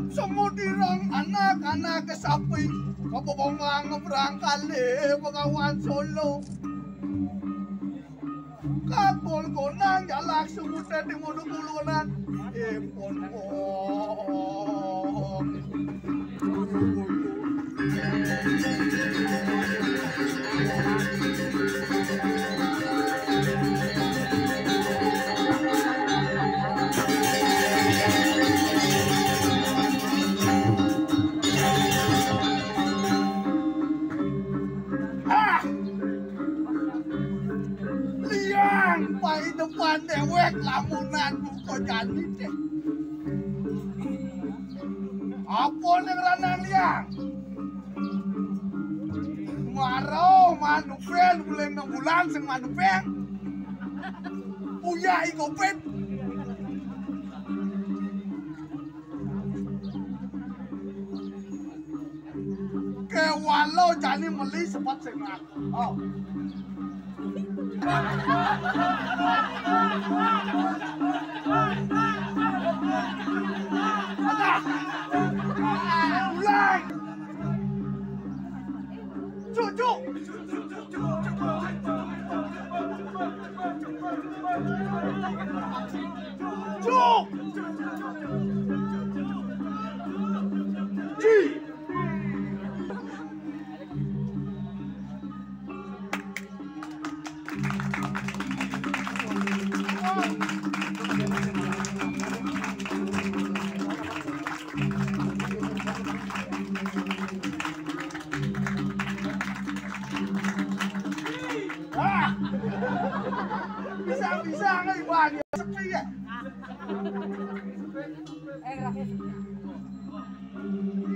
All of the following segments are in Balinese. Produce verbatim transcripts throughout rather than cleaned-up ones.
Semut ireng anak-anak kesapi, kebobongan ngebrang kali Bengawan Solo. Kabul gonang jalak semut di mudu kulunan. Ipun wong. Ah! Liang, pai depan dewek lamunan buka jani deh. Apa ning ranang liang? Maro manupel bulan enam bulan sing manupel. Punya ikopet. Kewalo jani meli sepat sing aku. Oh. Ada. Mulai. Cuk, cuk. Cuk. Ji. Ah! Bisa-bisa ngai bani sepi ya.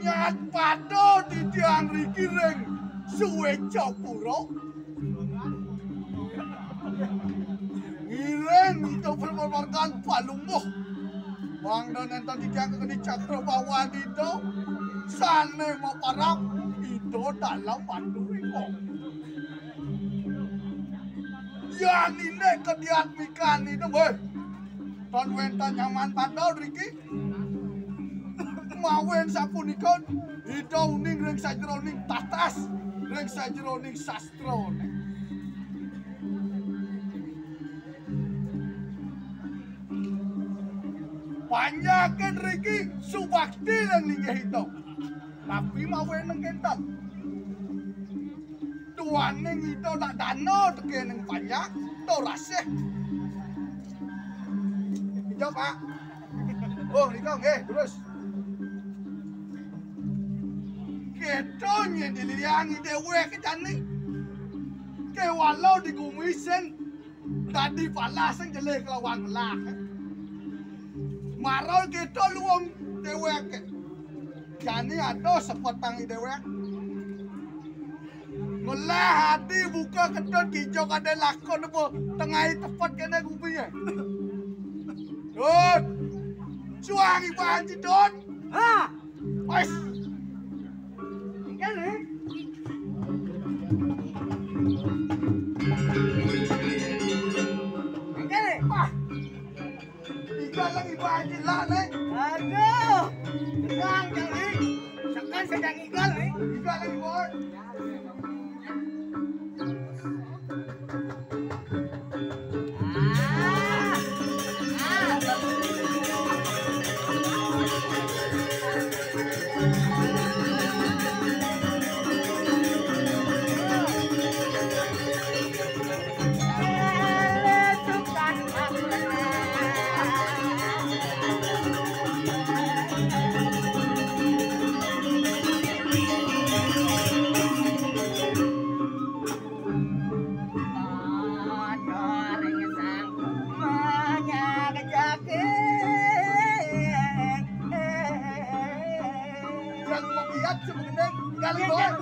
Nyat pado di tiang riki ring suwe capura. Ngiring itu permargan palungguh. Bang dan enten di tiang kekeni cakra bawa di itu. Sane maparap itu dalam batu ringkong. Yan ine kediat mikan ine, weh. Tan wenten nyaman padol riki. Mawen sapunika, ida uning ring sajeroning tatas, ring sajeroning sastrane. Panjaken riki subakti ring linggih ida. Tapi mawen nengkenten. Duaning ida nak dana tekening panjak, to rasih. Ija, Pak. Oh, nika nggih, terus. Kita nyediliang dewek jani. Kewala di gumi sing dadi palas sing jelih kelawan melah. Mara kita luung dewek. Jani ada sepetang dewek. Ngelah ati buka kedut kijok ada lakon apa tengah tepet kene kupinge. Dut. Suang iban si Dut. Ha. Wes. Engkel, eh? Engkel, eh? Wah. Igal lagi banjir lah, nih. Aduh. Tenang, Jang, nih. Sekan sedang igal, nih. Igal lagi, boy. Yang mau lihat sebenarnya kali, boy.